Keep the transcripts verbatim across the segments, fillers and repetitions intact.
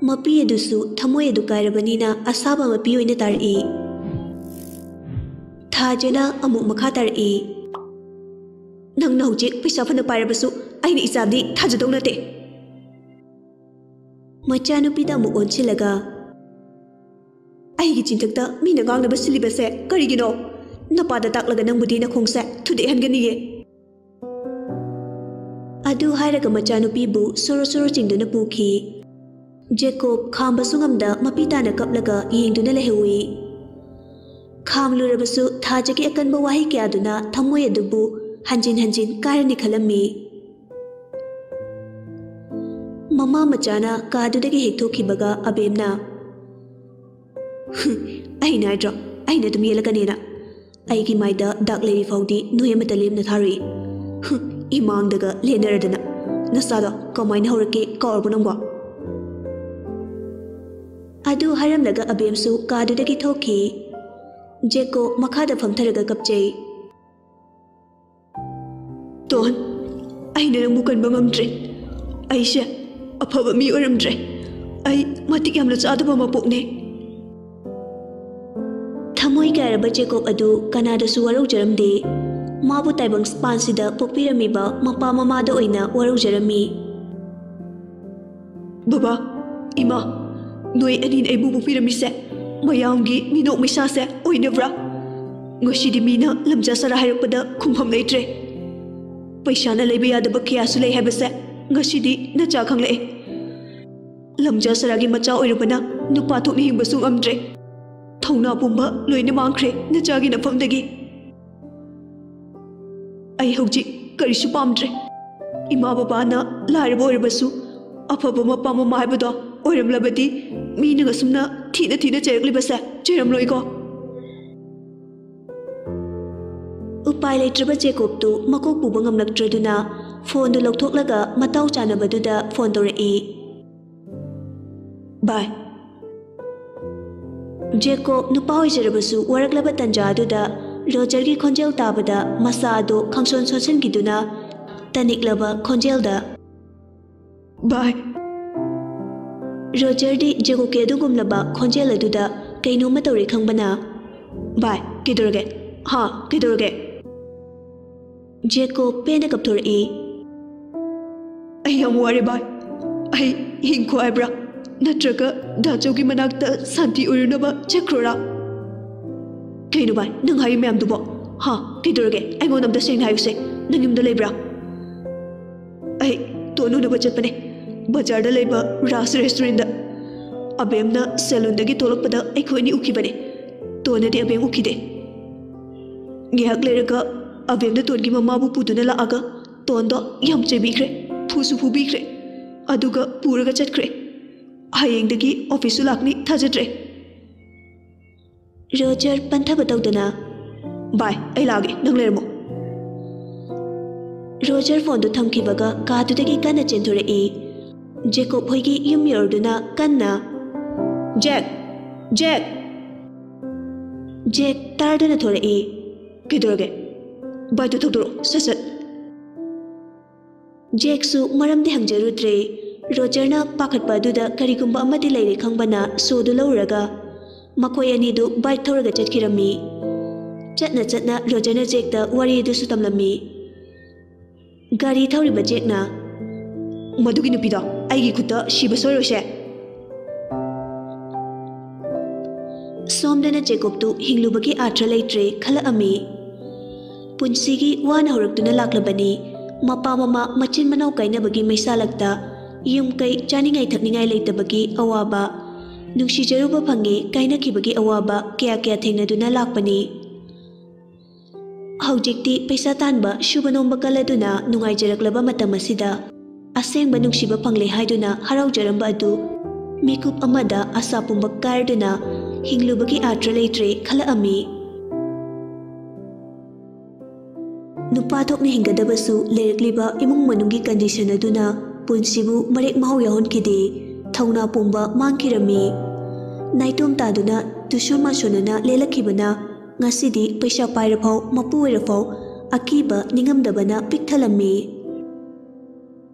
ꯃꯄꯤ ꯑꯗꯨꯁꯨ ꯊꯃꯣꯏ ꯑꯗꯨ ꯀꯥꯏꯔꯕꯅꯤꯅ ꯑꯁꯥꯕ ꯃꯄꯤ ꯑꯣꯏꯅ ꯇꯥꯔꯛꯏ꯫ ꯊꯥꯖꯅ ꯑꯃꯨꯛ ꯃꯈꯥ ꯇꯥꯔꯛꯏ, "ꯅꯪꯅ ꯍꯧꯖꯤꯛ ꯄꯩꯁꯥ ꯐꯅ ꯄꯥꯏꯔꯕꯁꯨ ꯑꯩꯅ ꯏꯆꯥꯗꯤ ꯊꯥꯖꯗꯧ ꯅꯠꯇꯦ꯫" ꯃꯆꯥꯅꯨꯄꯤꯗ ꯑꯃꯨꯛ ꯑꯣꯟꯁꯤꯜꯂꯒ, "ꯑꯩꯒꯤ ꯆꯤꯟꯊꯛꯇ ꯃꯤꯅ ꯉꯥꯡꯅꯕ ꯁꯤꯜꯂꯤꯕꯁꯦ ꯀꯔꯤꯒꯤꯅꯣ? ꯅꯄꯥꯗ ꯇꯥꯛꯂꯒ ꯅꯪꯕꯨꯗꯤ ꯅꯈꯣꯡꯁꯦ ꯊꯨꯗꯦꯛꯍꯟꯒꯅꯤꯌꯦ꯫" ꯑꯗꯨ ꯍꯥꯏꯔꯒ ꯃꯆꯥꯅꯨꯄꯤꯕꯨ ꯁꯣꯔꯣ ꯁꯣꯔꯣ ꯆꯤꯡꯗꯨꯅ ꯄꯨꯈꯤ꯫ ꯖꯦꯀꯣꯕ ꯈꯥꯝꯕꯁꯨ ꯉꯝꯗ ꯃꯄꯤ ꯇꯥꯅ ꯀꯞꯂꯒ ꯌꯦꯡꯗꯨꯅ ꯂꯩꯍꯧꯏ꯫ ꯈꯥꯝꯂꯨꯔꯕꯁꯨ ꯊꯥꯖꯒꯤ ꯑꯀꯟꯕ ꯋꯥꯍꯩ ꯀꯌꯥꯗꯨꯅ ꯊꯃꯣꯏ ꯑꯗꯨꯕꯨ ꯍꯟꯖꯤꯟ ꯍꯟꯖꯤꯟ ꯀꯥꯏꯔꯅꯤ ꯈꯜꯂꯝꯃꯤ꯫ ꯃꯃꯥ ꯃꯆꯥꯅ ꯀꯥꯗꯨꯗꯒꯤ ꯍꯦꯛ ꯊꯣꯛꯈꯤꯕꯒ ꯑꯕꯦꯝꯅ, "ꯑꯩꯅ ꯍꯥꯏꯗ꯭ꯔꯣ, ꯑꯩꯅ ꯑꯗꯨꯝ ꯌꯦꯜꯂꯛꯀꯅꯦꯅ꯫ ꯑꯩꯒꯤ ꯃꯥꯏꯗ ꯗꯥꯛ ꯂꯩꯔꯤ ꯐꯥꯎꯗꯤ ꯅꯣꯏ ꯑꯃꯠꯇ ꯂꯦꯝꯅ ꯊꯥꯔꯨꯏ꯫ ꯍꯨꯝ, ꯏꯃꯥꯡꯗꯒ ꯂꯦꯟꯅꯔꯗꯅ꯫ ꯅꯆꯥꯗꯣ ꯀꯃꯥꯏꯅ ꯍꯧꯔꯛꯀꯦ ꯀꯥꯎꯔꯕꯣ ꯅꯪꯕꯣ?" ꯑꯗꯨ ꯍꯥꯏꯔꯝꯂꯒ ꯑꯕꯦꯝꯁꯨ ꯀꯥꯗꯨꯗꯒꯤ ꯊꯣꯛꯈꯤ꯫ ꯖꯦꯀꯣ ꯃꯈꯥꯗ ꯐꯝꯊꯔꯒ ꯀꯞꯆꯩ꯫ "ꯇꯣꯟ, ꯑꯩꯅ ꯅꯪꯕꯨ ꯀꯟꯕ ꯉꯝꯗ꯭ꯔꯦ꯫ ꯑꯩꯁꯦ ꯑꯐꯕ ꯃꯤ ꯑꯣꯏꯔꯝꯗ꯭ꯔꯦ꯫ ꯑꯩ ꯃꯇꯤꯛ ꯌꯥꯝꯅ ꯆꯥꯗꯕ ꯃꯄꯣꯛꯅꯦ꯫" ꯊꯃꯣꯏ ꯀꯥꯏꯔꯕ ꯖꯦꯀꯣꯕ ꯑꯗꯨ ꯀꯅꯥꯗꯁꯨ ꯋꯥꯔꯧꯖꯔꯝꯗꯦ꯫ ꯃꯥꯕꯨ ꯇꯥꯏꯕꯪ ꯄꯥꯟꯁꯤꯗ ꯄꯣꯛꯄꯤꯔꯝꯃꯤꯕ ꯃꯄꯥ ꯃꯃꯥꯗ ꯑꯣꯏꯅ ꯋꯥꯔꯧꯖꯔꯝꯃꯤ꯫ "ꯕꯕꯥ, ꯏꯃꯥ, ꯅꯣꯏ ꯑꯅꯤꯅ ꯑꯩꯕꯨ ꯄꯣꯛꯄꯤꯔꯝꯃꯤꯁꯦ ꯃꯌꯥꯝꯒꯤ ꯃꯤꯅꯣꯛ ꯃꯩꯁꯥꯁꯦ ꯑꯣꯏꯅꯕ꯭ꯔꯥ? ꯉꯁꯤꯗꯤ ꯃꯤꯅ ꯂꯝꯖꯥ ꯁꯔꯥ ꯍꯥꯏꯔꯛꯄꯗ ꯈꯨꯝꯐꯝ ꯂꯩꯇ꯭ꯔꯦ꯫ ꯄꯩꯁꯥꯅ ꯂꯩꯕ ꯌꯥꯗꯕ ꯀꯌꯥꯁꯨ ꯂꯩ ꯍꯥꯏꯕꯁꯦ ꯉꯁꯤꯗꯤ ꯅꯆꯥ ꯈꯪꯂꯛꯑꯦ꯫ ꯂꯝꯖꯥ ꯁꯔꯥꯒꯤ ꯃꯆꯥ ꯑꯣꯏꯔꯨꯕꯅ ꯅꯨꯄꯥ ꯊꯣꯛꯅ ꯍꯤꯡꯕꯁꯨ ꯉꯝꯗ꯭ꯔꯦ꯫ ꯊꯧꯅꯥ ꯄꯨꯝꯕ ꯂꯣꯏꯅ ꯃꯥꯡꯈ꯭ꯔꯦ ꯅꯆꯥꯒꯤ ꯅꯐꯝꯗꯒꯤ꯫ ꯑꯩ ꯍꯧꯖꯤꯛ ꯀꯔꯤꯁꯨ ꯄꯥꯝꯗ꯭ꯔꯦ꯫ ꯏꯃꯥ ꯕꯕꯥꯅ ꯂꯥꯏꯔꯕ ꯑꯣꯏꯔꯕꯁꯨ ꯑꯐꯕ ꯃꯄꯥ ꯃꯃꯥ ꯍꯥꯏꯕꯗꯣ ꯑꯣꯏꯔꯝꯂꯕꯗꯤ ꯃꯤꯅ ꯑꯁꯨꯝꯅ ꯊꯤꯅ ꯊꯤꯅ ꯆꯩꯔꯛꯂꯤꯕꯁꯦ ꯆꯩꯔꯝꯂꯣꯏꯀꯣ꯫" ꯎꯄꯥꯏ ꯂꯩꯇ꯭ꯔꯕ ꯖꯦꯀꯣꯕꯇꯨ ꯃꯀꯣꯛ ꯄꯨꯕ ꯉꯝꯂꯛꯇ꯭ꯔꯗꯨꯅ ꯐꯣꯟꯗꯨ ꯂꯧꯊꯣꯛꯂꯒ ꯃꯇꯥꯎ ꯆꯥꯅꯕꯗꯨꯗ ꯐꯣꯟ ꯇꯧꯔꯛꯏ꯫ "ꯚꯥꯏ꯫" ꯖꯦꯀꯣꯕ ꯅꯨꯄꯥ ꯑꯣꯏꯖꯔꯕꯁꯨ ꯋꯥꯔꯛꯂꯕ ꯇꯟꯖꯥ ꯑꯗꯨꯗ ꯔꯣꯖꯔꯒꯤ ꯈꯣꯟꯖꯦꯜ ꯇꯥꯕꯗ ꯃꯁꯥ ꯑꯗꯨ ꯈꯪꯁꯣꯟ ꯁꯣꯟꯁꯤꯟꯈꯤꯗꯨꯅ ꯇꯅꯤꯛꯂꯕ ꯈꯣꯟꯖꯦꯜꯗ, "ꯚꯥꯏ꯫" ꯔꯣꯖꯔꯗꯤ ꯖꯦꯀꯣꯕꯀꯤ ꯑꯗꯨꯒꯨꯝꯂꯕ ꯈꯣꯟꯖꯦꯜ ꯑꯗꯨꯗ ꯀꯩꯅꯣꯝꯃ ꯇꯧꯔꯦ ꯈꯪꯕꯅ, "ꯚꯥꯏ, ꯀꯩꯗꯧꯔꯒꯦ? ꯍꯥ, ꯀꯩꯗꯧꯔꯒꯦ?" ꯖꯦꯀꯣꯕ ꯄꯦꯟꯅ ꯀꯞꯊꯣꯔꯛꯏ꯫ "ꯑꯩ ꯌꯥꯝ ꯋꯥꯔꯦ ꯚꯥꯏ꯫ ꯑꯩ ꯍꯤꯡꯈꯣ ꯍꯥꯏꯕ꯭ꯔꯥ? ꯅꯠꯇ꯭ꯔꯒ ꯗꯥꯆꯧꯒꯤ ꯃꯅꯥꯛꯇ ꯁꯥꯟꯇꯤ ꯑꯣꯏꯔꯨꯅꯕ ꯆꯠꯈ꯭ꯔꯣꯔꯥ? ꯀꯩꯅꯣ ꯚꯥꯏ, ꯅꯪ ꯍꯥꯏꯔꯤ ꯃꯌꯥꯝꯗꯨꯕꯣ? ꯍꯥ, ꯀꯩꯗꯧꯔꯒꯦ? ꯑꯩꯉꯣꯟꯗ ꯑꯝꯇ ꯁꯦꯡꯅ ꯍꯥꯏꯌꯨꯁꯦ꯫ ꯅꯪ ꯌꯨꯝꯗ ꯂꯩꯕ꯭ꯔꯥ?" "ꯑꯩ ꯇꯣꯟ ꯎꯅꯕ ꯆꯠꯄꯅꯦ, ꯕꯖꯥꯔꯗ ꯂꯩꯕ ꯔꯥꯖ ꯔꯦꯁꯇꯨꯔꯦꯟꯗ꯫ ꯑꯕꯦꯝꯅ ꯁꯦꯂꯨꯟꯗꯒꯤ ꯊꯣꯛꯂꯛꯄꯗ ꯑꯩꯈꯣꯏ ꯑꯅꯤ ꯎꯈꯤꯕꯅꯦ꯫ ꯇꯣꯟꯅꯗꯤ ꯑꯕꯦꯝ ꯎꯈꯤꯗꯦ꯫ ꯉꯥꯏꯍꯥꯛ ꯂꯩꯔꯒ ꯑꯕꯦꯝꯅ ꯇꯣꯟꯒꯤ ꯃꯃꯥꯕꯨ ꯄꯨꯗꯨꯅ ꯂꯥꯛꯑꯒ ꯇꯣꯟꯗꯣ ꯌꯥꯝ ꯆꯩꯕꯤꯈ꯭ꯔꯦ, ꯐꯨꯁꯨ ꯐꯨꯕꯤꯈ꯭ꯔꯦ, ꯑꯗꯨꯒ ꯄꯨꯔꯒ ꯆꯠꯈ꯭ꯔꯦ꯫ ꯍꯌꯦꯡꯗꯒꯤ ꯑꯣꯐꯤꯁꯁꯨ ꯂꯥꯛꯅꯤ ꯊꯥꯖꯗ꯭ꯔꯦ꯫" ꯔꯣꯖꯔ ꯄꯟꯊꯕ ꯇꯧꯗꯅ, "ꯚꯥꯏ, ꯑꯩ ꯂꯥꯛꯑꯒꯦ, ꯅꯪ ꯂꯩꯔꯝꯃꯣ꯫" ꯔꯣꯖꯔ ꯐꯣꯟꯗꯨ ꯊꯝꯈꯤꯕꯒ ꯀꯥꯗꯨꯗꯒꯤ ꯀꯟꯅ ꯆꯦꯟꯊꯣꯔꯛꯏ꯫ ꯖꯦꯀꯣꯕ ꯍꯣꯏꯒꯤ ꯌꯨꯝ ꯌꯧꯔꯗꯨꯅ ꯀꯟꯅ, "ꯖꯦꯛ! ꯖꯦꯛ!" ꯖꯦꯛ ꯇꯥꯔꯗꯨꯅ ꯊꯣꯔꯛꯏ꯫ "ꯀꯩꯗꯧꯔꯒꯦ? ꯕꯥꯏꯛꯇꯨ ꯊꯧꯗꯣꯔꯛꯑꯣ, ꯁꯠ ꯁꯠ!" ꯖꯦꯛꯁꯨ ꯃꯔꯝꯗꯤ ꯍꯪꯖꯔꯨꯗ꯭ꯔꯦ꯫ ꯔꯣꯖꯔꯅ ꯄꯥꯈꯠꯄ ꯑꯗꯨꯗ ꯀꯔꯤꯒꯨꯝꯕ ꯑꯃꯗꯤ ꯂꯩꯔꯦ ꯈꯪꯕꯅ ꯁꯣꯗꯨ ꯂꯧꯔꯒ ꯃꯈꯣꯏ ꯑꯅꯤꯗꯨ ꯕꯥꯏꯛ ꯊꯧꯔꯒ ꯆꯠꯈꯤꯔꯝꯃꯤ꯫ ꯆꯠꯅ ꯆꯠꯅ ꯔꯣꯖꯔꯅ ꯖꯦꯛꯇ ꯋꯥꯔꯤ ꯑꯗꯨꯁꯨ ꯇꯝꯂꯝꯃꯤ꯫ ꯒꯥꯔꯤ ꯊꯧꯔꯤꯕ ꯖꯦꯛꯅ, "ꯃꯗꯨꯒꯤ ꯅꯨꯄꯤꯗꯣ ꯑꯩꯒꯤ ꯈꯨꯠꯇ ꯁꯤꯕ ꯁꯣꯏꯔꯣꯏꯁꯦ꯫" ꯁꯣꯝꯗꯅ ꯖꯦꯀꯣꯕꯇꯨ ꯍꯤꯡꯂꯨꯕꯒꯤ ꯑꯥꯔꯊ ꯂꯩꯇ꯭ꯔꯦ ꯈꯜꯂꯛꯑꯝꯃꯤ꯫ ꯄꯨꯟꯁꯤꯒꯤ ꯋꯥꯅ ꯍꯧꯔꯛꯇꯨꯅ ꯂꯥꯛꯂꯕꯅꯤ꯫ ꯃꯄꯥ ꯃꯃꯥ ꯃꯆꯤꯟ ꯃꯅꯥꯎ ꯀꯥꯏꯅꯕꯒꯤ ꯃꯩꯁꯥꯂꯛꯇ ꯌꯨꯝ ꯀꯩ ꯆꯥꯅꯤꯡꯉꯥꯏ ꯊꯛꯅꯤꯡꯉꯥꯏ ꯂꯩꯇꯕꯒꯤ ꯑꯋꯥꯕ, ꯅꯨꯡꯁꯤꯖꯔꯨꯕ ꯐꯪꯉꯦ ꯀꯥꯏꯅꯈꯤꯕꯒꯤ ꯑꯋꯥꯕ ꯀꯌꯥ ꯀꯌꯥ ꯊꯦꯡꯅꯗꯨꯅ ꯂꯥꯛꯄꯅꯤ꯫ ꯍꯧꯖꯤꯛꯇꯤ ꯄꯩꯁꯥ ꯇꯥꯟꯕ, ꯁꯨꯕ ꯅꯣꯝꯕ ꯀꯜꯂꯗꯨꯅ ꯅꯨꯡꯉꯥꯏꯖꯔꯛꯂꯕ ꯃꯇꯝ ꯑꯁꯤꯗ ꯑꯁꯦꯡꯕ ꯅꯨꯡꯁꯤꯕ ꯐꯪꯂꯦ ꯍꯥꯏꯗꯨꯅ ꯍꯔꯥꯎꯖꯔꯝꯕ ꯑꯗꯨ ꯃꯤꯀꯨꯞ ꯑꯃꯗ ꯑꯁꯥ ꯄꯨꯝꯕ ꯀꯥꯏꯔꯗꯨꯅ ꯍꯤꯡꯂꯨꯕꯒꯤ ꯑꯥꯔꯊ ꯂꯩꯇ꯭ꯔꯦ ꯈꯜꯂꯛꯑꯝꯃꯤ꯫ ꯅꯨꯄꯥ ꯊꯣꯛꯅ ꯍꯤꯡꯒꯗꯕꯁꯨ ꯂꯩꯔꯛꯂꯤꯕ ꯏꯃꯨꯡ ꯃꯅꯨꯡꯒꯤ ꯀꯟꯗꯤꯁꯟ ꯑꯗꯨꯅ ꯄꯨꯟꯁꯤꯕꯨ ꯃꯔꯦꯛ ꯃꯍꯥꯎ ꯌꯥꯎꯍꯟꯈꯤꯗꯦ꯫ ꯊꯧꯅꯥ ꯄꯨꯝꯕ ꯃꯥꯡꯈꯤꯔꯝꯃꯤ꯫ ꯅꯥꯏꯇꯣꯝ ꯇꯥꯗꯨꯅ ꯇꯨꯁꯨ ꯃꯥꯁꯣꯟꯅꯅ ꯂꯦꯜꯂꯛꯈꯤꯕꯅ ꯉꯁꯤꯗꯤ ꯄꯩꯁꯥ ꯄꯥꯏꯔꯐꯥꯎ ꯃꯄꯨ ꯑꯣꯏꯔꯐꯥꯎ ꯑꯀꯤꯕ ꯅꯤꯡꯉꯝꯗꯕꯅ ꯄꯤꯛ ꯊꯜꯂꯝꯃꯤ꯫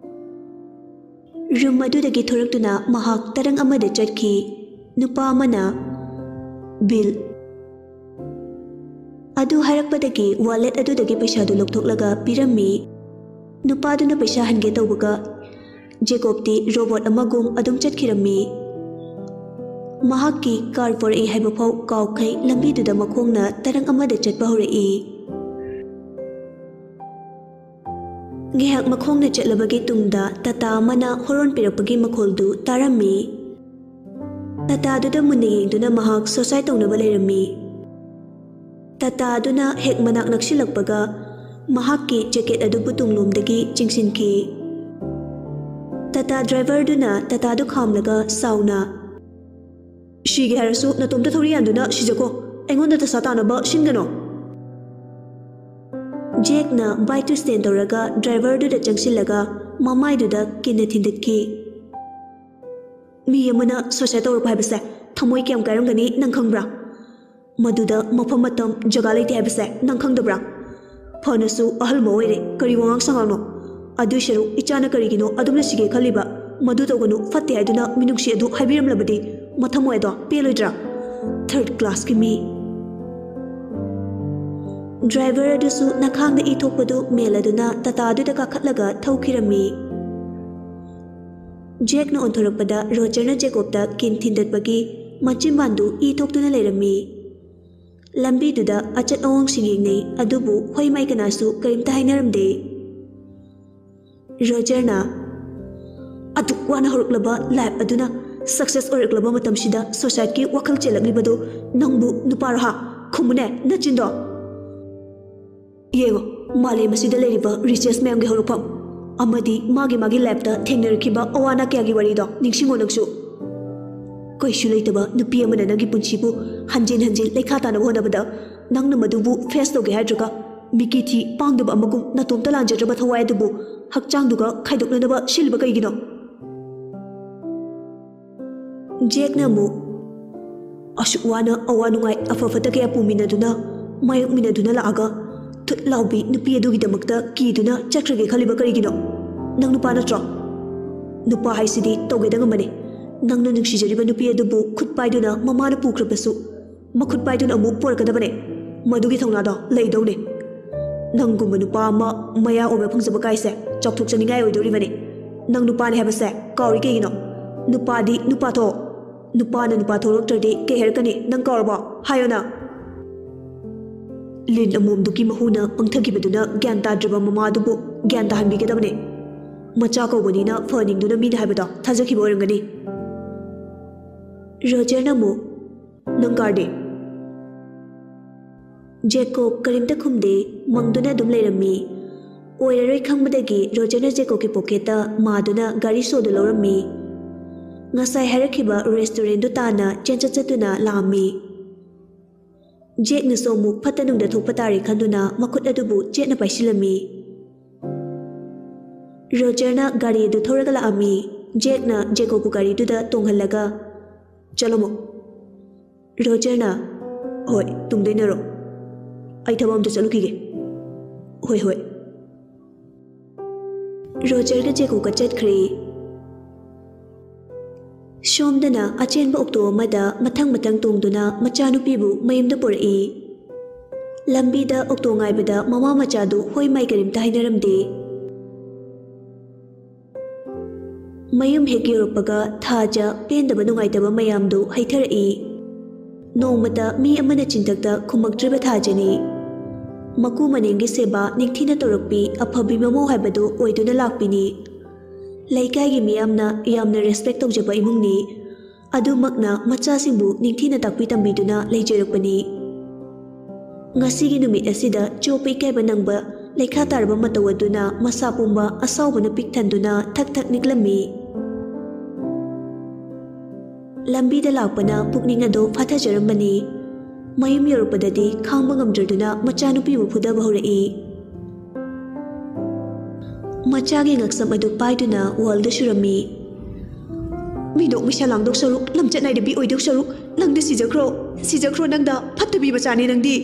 ꯔꯨꯝ ꯑꯗꯨꯗꯒꯤ ꯊꯣꯔꯛꯇꯨꯅ ꯃꯍꯥꯛ ꯇꯔꯪ ꯑꯃꯗ ꯆꯠꯈꯤ꯫ ꯅꯨꯄꯥ ꯑꯃꯅ, "ꯕꯤꯜ꯫" ꯑꯗꯨ ꯍꯥꯏꯔꯛꯄꯗꯒꯤ ꯋꯥꯂꯦꯠ ꯑꯗꯨꯗꯒꯤ ꯄꯩꯁꯥꯗꯨ ꯂꯧꯊꯣꯛꯂꯒ ꯄꯤꯔꯝꯃꯤ꯫ ꯅꯨꯄꯥꯗꯨꯅ ꯄꯩꯁꯥ ꯍꯟꯒꯦ ꯇꯧꯕꯒ ꯖꯦꯀꯣꯕꯇꯤ ꯔꯣꯕꯣꯠ ꯑꯃꯒꯨꯝ ꯑꯗꯨꯝ ꯆꯠꯈꯤꯔꯝꯃꯤ꯫ ꯃꯍꯥꯛꯀꯤ ꯀꯥꯔ ꯄꯣꯔꯛꯏ ꯍꯥꯏꯕ ꯐꯥꯎ ꯀꯥꯎꯈꯩ ꯂꯝꯕꯤꯗꯨꯗ ꯃꯈꯣꯡꯅ ꯇꯔꯪ ꯑꯃꯗ ꯆꯠꯄ ꯍꯧꯔꯛꯏ꯫ ꯉꯥꯏꯍꯥꯛ ꯃꯈꯣꯡꯅ ꯆꯠꯂꯕꯒꯤ ꯇꯨꯡꯗ ꯇꯥꯇꯥ ꯑꯃꯅ ꯍꯣꯔꯣꯟ ꯄꯤꯔꯛꯄꯒꯤ ꯃꯈꯣꯜꯗꯨ ꯇꯥꯔꯝꯃꯤ꯫ ꯇꯥꯇꯥꯗꯨꯗ ꯃꯨꯟꯅ ꯌꯦꯡꯗꯨꯅ ꯃꯍꯥꯛ ꯁꯣꯁꯥꯏ ꯇꯧꯅꯕ ꯂꯩꯔꯝꯃꯤ꯫ ꯇꯥꯇꯥꯗꯨꯅ ꯍꯦꯛ ꯃꯅꯥꯛ ꯅꯛꯁꯤꯜꯂꯛꯄꯒ ꯃꯍꯥꯛꯀꯤ ꯖꯦꯀꯦꯠ ꯑꯗꯨꯕꯨ ꯇꯨꯡꯂꯣꯝꯗꯒꯤ ꯆꯤꯡꯁꯤꯟꯈꯤ꯫ ꯇꯥꯇꯥ ꯗ꯭ꯔꯥꯏꯚꯔꯗꯨꯅ ꯇꯥꯇꯥꯗꯨ ꯈꯥꯝꯂꯒ ꯁꯥꯎꯅ, "ꯁꯤꯒꯦ ꯍꯥꯏꯔꯁꯨ ꯅꯇꯣꯝꯇ ꯊꯧꯔꯤ ꯌꯥꯟꯗꯨꯅ ꯁꯤꯖꯈꯣ꯫ ꯑꯩꯉꯣꯟꯗ ꯗꯁꯥ ꯇꯥꯅꯕ ꯁꯤꯟꯒꯅꯣ꯫" ꯖꯦꯛꯅ ꯕꯥꯏꯛꯇꯨ ꯁ꯭ꯇꯦꯟ ꯇꯧꯔꯒ ꯗ꯭ꯔꯥꯏꯚꯔꯗꯨꯗ ꯆꯪꯁꯤꯜꯂꯒ ꯃꯃꯥꯏꯗꯨꯗ ꯀꯤꯟꯅ ꯊꯤꯟꯗꯠꯈꯤ꯫ "ꯃꯤ ꯑꯃꯅ ꯁꯣꯁꯥꯏ ꯇꯧꯔꯛꯄ ꯍꯥꯏꯕꯁꯦ ꯊꯃꯣꯏ ꯀꯌꯥꯝ ꯀꯥꯏꯔꯝꯒꯅꯤ ꯅꯪ ꯈꯪꯕ꯭ꯔꯥ? ꯃꯗꯨꯗ ꯃꯐꯝ ꯃꯇꯝ ꯖꯒꯥ ꯂꯩꯇꯦ ꯍꯥꯏꯕꯁꯦ ꯅꯪ ꯈꯪꯗꯕ꯭ꯔꯥ? ꯐꯅꯁꯨ ꯑꯍꯜ ꯑꯃ ꯑꯣꯏꯔꯦ, ꯀꯔꯤ ꯋꯥꯉꯥꯡ ꯁꯉꯥꯡꯅꯣ? ꯑꯗꯨꯏ ꯁꯔꯨꯛ ꯏꯆꯥꯅ ꯀꯔꯤꯒꯤꯅꯣ ꯑꯗꯨꯝꯅ ꯁꯤꯒꯦ ꯈꯜꯂꯤꯕ? ꯃꯗꯨ ꯇꯧꯒꯅꯨ, ꯐꯠꯇꯦ ꯍꯥꯏꯗꯨꯅ ꯃꯤꯅꯨꯡꯁꯤ ꯑꯗꯨ ꯍꯥꯏꯕꯤꯔꯝꯂꯕꯗꯤ ꯃꯊꯃꯣꯏ ꯑꯗꯣ ꯄꯦꯜꯂꯣꯏꯗ꯭ꯔꯥ? ꯊꯔꯗ ꯀ꯭ꯂꯥꯁꯀꯤ ꯃꯤ꯫" ꯗ꯭ꯔꯥꯏꯚꯔ ꯑꯗꯨꯁꯨ ꯅꯈꯥꯡꯗ ꯏ ꯊꯣꯛꯄꯗꯨ ꯃꯦꯜꯂꯗꯨꯅ ꯇꯥꯇꯥꯗꯨꯗ ꯀꯥꯈꯠꯂꯒ ꯊꯧꯈꯤꯔꯝꯃꯤ꯫ ꯖꯦꯛꯅ ꯑꯣꯟꯊꯣꯔꯛꯄꯗ ꯔꯣꯖꯔꯅ ꯖꯦꯀꯣꯕꯇ ꯀꯤꯟ ꯊꯤꯟꯗꯠꯄꯒꯤ ꯃꯆꯤꯟꯕꯥꯟꯗꯨ ꯏ ꯊꯣꯛꯇꯨꯅ ꯂꯩꯔꯝꯃꯤ꯫ ꯂꯝꯕꯤꯗꯨꯗ ꯑꯆꯠ ꯑꯋꯣꯡꯁꯤꯡ ꯌꯦꯡꯅꯩ, ꯑꯗꯨꯕꯨ ꯍꯣꯏ ꯃꯥꯏ ꯀꯅꯥꯁꯨ ꯀꯔꯤꯝꯇ ꯍꯥꯏꯅꯔꯝꯗꯦ꯫ ꯔꯣꯖꯔꯅ, "ꯑꯗꯨꯛ ꯋꯥꯅ ꯍꯧꯔꯛꯂꯕ ꯂꯥꯏꯐ ꯑꯗꯨꯅ ꯁꯛꯁꯦꯁ ꯑꯣꯏꯔꯛꯂꯕ ꯃꯇꯝꯁꯤꯗ ꯁꯣꯁꯥꯏꯠꯀꯤ ꯋꯥꯈꯜ ꯆꯦꯜꯂꯛꯂꯤꯕꯗꯨ ꯅꯪꯕꯨ ꯅꯨꯄꯥꯔꯣ ꯍꯥ? ꯈꯨꯝꯃꯨꯅꯦ ꯅꯆꯤꯟꯗꯣ!" ꯌꯦꯡꯉꯣ, ꯃꯥꯂꯦꯝ ꯑꯁꯤꯗ ꯂꯩꯔꯤꯕ ꯔꯤꯆꯦꯁ ꯃꯌꯥꯝꯒꯤ ꯍꯧꯔꯛꯐꯝ ꯑꯃꯗꯤ ꯃꯥꯒꯤ ꯃꯥꯒꯤ ꯂꯥꯏꯐꯇ ꯊꯦꯡꯅꯔꯛꯈꯤꯕ ꯑꯋꯥ ꯑꯅꯥ ꯀꯌꯥꯒꯤ ꯋꯥꯔꯤꯗꯣ ꯅꯤꯡꯁꯤꯡꯉꯣ ꯅꯪꯁꯨ꯫ ꯀꯩꯁꯨ ꯂꯩꯇꯕ ꯅꯨꯄꯤ ꯑꯃꯅ ꯅꯪꯒꯤ ꯄꯨꯟꯁꯤꯕꯨ ꯍꯟꯖꯤꯟ ꯍꯟꯖꯤꯟ ꯂꯩꯈꯥ ꯇꯥꯅꯕ ꯍꯣꯠꯅꯕꯗ ꯅꯪꯅ ꯃꯗꯨꯕꯨ ꯐꯦꯁ ꯇꯧꯒꯦ ꯍꯥꯏꯗ꯭ꯔꯒ ꯃꯤꯀꯤ ꯊꯤ ꯄꯥꯡꯗꯕ ꯑꯃꯒꯨꯝ ꯅꯇꯣꯝꯇ ꯂꯥꯟꯖꯗ꯭ꯔꯕ ꯊꯋꯥꯏ ꯑꯗꯨꯕꯨ ꯍꯛꯆꯥꯡꯗꯨꯒ ꯈꯥꯏꯗꯣꯛꯅꯅꯕ ꯁꯤꯜꯂꯤꯕ ꯀꯩꯒꯤꯅꯣ? ꯖꯦꯛꯅ ꯑꯃꯨꯛ, "ꯑꯁꯨꯛ ꯋꯥꯅ ꯑꯋꯥ ꯅꯨꯡꯉꯥꯏ ꯑꯐ ꯐꯠꯇ ꯀꯌꯥ ꯄꯨꯃꯤꯟꯅꯗꯨꯅ, ꯃꯥꯌꯣꯛꯃꯤꯟꯅꯗꯨꯅ ꯂꯥꯛꯑꯒ ꯊꯨꯠ ꯂꯥꯎꯕꯤ ꯅꯨꯄꯤ ꯑꯗꯨꯒꯤꯗꯃꯛꯇ ꯀꯤꯗꯨꯅ ꯆꯠꯈ꯭ꯔꯒꯦ ꯈꯜꯂꯤꯕ ꯀꯔꯤꯒꯤꯅꯣ? ꯅꯪ ꯅꯨꯄꯥ ꯅꯠꯇ꯭ꯔꯣ?" ꯅꯨꯄꯥ ꯍꯥꯏꯁꯤꯗꯤ ꯇꯧꯒꯦꯗ ꯉꯝꯕꯅꯦ꯫ ꯅꯪꯅ ꯅꯨꯡꯁꯤꯖꯔꯤꯕ ꯅꯨꯄꯤ ꯑꯗꯨꯕꯨ ꯈꯨꯠ ꯄꯥꯏꯗꯨꯅ ꯃꯃꯥꯅ ꯄꯨꯈ꯭ꯔꯕꯁꯨ, ꯃꯈꯨꯠ ꯄꯥꯏꯗꯨꯅ ꯑꯃꯨꯛ ꯄꯣꯔꯛꯀꯗꯕꯅꯦ꯫ ꯃꯗꯨꯒꯤ ꯊꯧꯅꯥꯗꯣ ꯂꯩꯗꯧꯅꯦ꯫ ꯅꯪꯒꯨꯝꯕ ꯅꯨꯄꯥ ꯑꯃ ꯃꯌꯥ ꯑꯣꯏꯕ ꯐꯪꯖꯕ ꯀꯥꯏꯁꯦ ꯆꯥꯎꯊꯣꯛꯆꯅꯤꯡꯉꯥꯏ ꯑꯣꯏꯗꯧꯔꯤꯕꯅꯦ꯫ ꯅꯪ ꯅꯨꯄꯥꯅꯦ ꯍꯥꯏꯕꯁꯦ ꯀꯥꯎꯔꯤ ꯀꯩꯒꯤꯅꯣ? ꯅꯨꯄꯥꯗꯤ ꯅꯨꯄꯥ ꯊꯣꯛꯑꯣ꯫ ꯅꯨꯄꯥꯅ ꯅꯨꯄꯥ ꯊꯣꯛꯂꯛꯇ꯭ꯔꯗꯤ ꯀꯩ ꯍꯥꯏꯔꯛꯀꯅꯤ? ꯅꯪ ꯀꯥꯎꯔꯕꯣ? ꯍꯥꯏꯌꯣꯅ꯫ ꯂꯤꯟ ꯑꯃꯣꯝꯗꯨꯒꯤ ꯃꯍꯨꯅ ꯄꯪꯊꯈꯤꯕꯗꯨꯅ ꯒ꯭ꯌꯥꯟ ꯇꯥꯗ꯭ꯔꯕ ꯃꯃꯥꯗꯨꯕꯨ ꯒ꯭ꯌꯥꯟ ꯇꯥꯍꯟꯕꯤꯒꯗꯕꯅꯦ꯫ ꯃꯆꯥ ꯀꯧꯕꯅꯤꯅ ꯐꯅꯤꯡꯗꯨꯅ ꯃꯤꯅ ꯍꯥꯏꯕꯗꯣ ꯊꯥꯖꯈꯤꯕ ꯑꯣꯏꯔꯝꯒꯅꯤ꯫ ꯔꯣꯖꯔꯅ ꯑꯃꯨꯛ, "ꯅꯪ ꯀꯥꯔꯗꯤ?" ꯖꯦꯀꯣꯕ ꯀꯔꯤꯝꯇ ꯈꯨꯝꯗꯦ, ꯃꯪꯗꯨꯅ ꯑꯗꯨꯝ ꯂꯩꯔꯝꯃꯤ꯫ ꯑꯣꯏꯔꯔꯣꯏ ꯈꯪꯕꯗꯒꯤ ꯔꯣꯖꯔꯅ ꯖꯦꯀꯣꯕꯀꯤ ꯄꯣꯀꯦꯠꯇ ꯃꯥꯗꯨꯅ ꯒꯥꯔꯤ ꯁꯣꯗꯨ ꯂꯧꯔꯝꯃꯤ꯫ ꯉꯁꯥꯏ ꯍꯥꯏꯔꯛꯈꯤꯕ ꯔꯦꯁꯇꯨꯔꯦꯟꯗꯨ ꯇꯥꯟꯅ ꯆꯦꯟꯆꯠ ꯆꯠꯇꯨꯅ ꯂꯥꯛꯑꯝꯃꯤ꯫ ꯖꯦꯛꯅꯁꯨ ꯑꯃꯨꯛ ꯐꯠꯇ ꯅꯨꯡꯗ ꯊꯣꯛꯄ ꯇꯥꯔꯦ ꯈꯟꯗꯨꯅ ꯃꯈꯨꯠ ꯑꯗꯨꯕꯨ ꯆꯦꯠꯅ ꯄꯥꯏꯁꯤꯜꯂꯝꯃꯤ꯫ ꯔꯣꯖꯔꯅ ꯒꯥꯔꯤ ꯑꯗꯨ ꯊꯧꯔꯒ ꯂꯥꯛꯑꯝꯃꯤ꯫ ꯖꯦꯛꯅ ꯖꯦꯀꯣꯕꯄꯨ ꯒꯥꯔꯤꯗꯨꯗ ꯇꯣꯡꯍꯜꯂꯒ, "ꯆꯠꯂꯝꯃꯣ꯫" ꯔꯣꯖꯔꯅ, "ꯍꯣꯏ, ꯇꯨꯡꯗ ꯏꯟꯅꯔꯣ꯫ ꯑꯩ ꯊꯕꯛ ꯑꯝꯇ ꯆꯠꯂꯨꯈꯤꯒꯦ꯫" "ꯍꯣꯏ, ꯍꯣꯏ꯫" ꯔꯣꯖꯔꯒ ꯖꯦꯀꯣꯕꯀ ꯆꯠꯈ꯭ꯔꯦ꯫ ꯁꯣꯝꯗꯅ ꯑꯆꯦꯟꯕ ꯑꯣꯛꯇꯣ ꯑꯃꯗ ꯃꯊꯪ ꯃꯊꯪ ꯇꯣꯡꯗꯨꯅ ꯃꯆꯥꯅꯨꯄꯤꯕꯨ ꯃꯌꯨꯝꯗ ꯄꯨꯔꯛꯏ꯫ ꯂꯝꯕꯤꯗ ꯑꯣꯛꯇꯣ ꯉꯥꯏꯕꯗ ꯃꯃꯥ ꯃꯆꯥꯗꯨ ꯍꯣꯏ ꯃꯥꯏ ꯀꯔꯤꯝꯇ ꯍꯥꯏꯅꯔꯝꯗꯦ꯫ ꯃꯌꯨꯝ ꯍꯦꯛ ꯌꯧꯔꯛꯄꯒ ꯊꯥꯖ ꯄꯦꯟꯗꯕ ꯅꯨꯡꯉꯥꯏꯇꯕ ꯃꯌꯥꯝꯗꯨ ꯍꯩꯊꯔꯛꯏ꯫ ꯅꯣꯡꯃꯇ ꯃꯤ ꯑꯃꯅ ꯆꯤꯟꯊꯛꯇ ꯈꯨꯝꯃꯛꯇ꯭ꯔꯤꯕ ꯊꯥꯖꯅꯤ꯫ ꯃꯀꯨ ꯃꯅꯦꯝꯒꯤ ꯁꯦꯕꯥ ꯅꯤꯡꯊꯤꯅ ꯇꯧꯔꯛꯄꯤ ꯑꯐꯕꯤ ꯃꯃꯧ ꯍꯥꯏꯕꯗꯨ ꯑꯣꯏꯗꯨꯅ ꯂꯥꯛꯄꯤꯅꯤ꯫ ꯂꯩꯀꯥꯏꯒꯤ ꯃꯤꯌꯥꯝꯅ ꯌꯥꯝꯅ ꯔꯦꯁꯄꯦꯛ ꯇꯧꯖꯕ ꯏꯃꯨꯡꯅꯤ꯫ ꯑꯗꯨꯃꯛꯅ ꯃꯆꯥꯁꯤꯡꯕꯨ ꯅꯤꯡꯊꯤꯅ ꯇꯥꯛꯄꯤ ꯇꯝꯕꯤꯗꯨꯅ ꯂꯩꯖꯔꯛꯄꯅꯤ꯫ ꯉꯁꯤꯒꯤ ꯅꯨꯃꯤꯠ ꯑꯁꯤꯗ ꯆꯣꯞꯄ ꯏꯀꯥꯏꯕ ꯅꯪꯕ ꯂꯩꯈꯥ ꯇꯥꯔꯕ ꯃꯇꯧ ꯑꯗꯨꯅ ꯃꯁꯥ ꯄꯨꯝꯕ ꯑꯁꯥꯎꯕꯅ ꯄꯤꯛ ꯊꯟꯗꯨꯅ ꯊꯛ ꯊꯛ ꯅꯤꯛꯂꯝꯃꯤ꯫ ꯂꯝꯕꯤꯗ ꯂꯥꯛꯄꯅ ꯄꯨꯛꯅꯤꯡ ꯑꯗꯨ ꯐꯥꯊꯖꯔꯝꯕꯅꯤ꯫ ꯃꯌꯨꯝ ꯌꯧꯔꯛꯄꯗꯗꯤ ꯈꯥꯡꯕ ꯉꯝꯗ꯭ꯔꯗꯨꯅ ꯃꯆꯥꯅꯨꯄꯤꯕꯨ ꯐꯨꯗꯕ ꯍꯧꯔꯛꯏ꯫ ꯃꯆꯥꯒꯤ ꯉꯛꯁꯝ ꯑꯗꯨ ꯄꯥꯏꯗꯨꯅ ꯋꯥꯜꯗ ꯁꯨꯔꯝꯃꯤ꯫ "ꯃꯤꯗꯣ ꯃꯩꯁꯥ ꯂꯥꯡꯗꯧ ꯁꯔꯨꯛ, ꯂꯝꯆꯠ ꯅꯥꯏꯗꯕꯤ ꯑꯣꯏꯗꯧ ꯁꯔꯨꯛ, ꯅꯪꯗꯤ ꯁꯤꯖꯈ꯭ꯔꯣ, ꯁꯤꯖꯈ꯭ꯔꯣ ꯅꯪꯗ, ꯐꯠꯇꯕꯤ ꯃꯆꯥꯅꯤ ꯅꯪꯗꯤ꯫"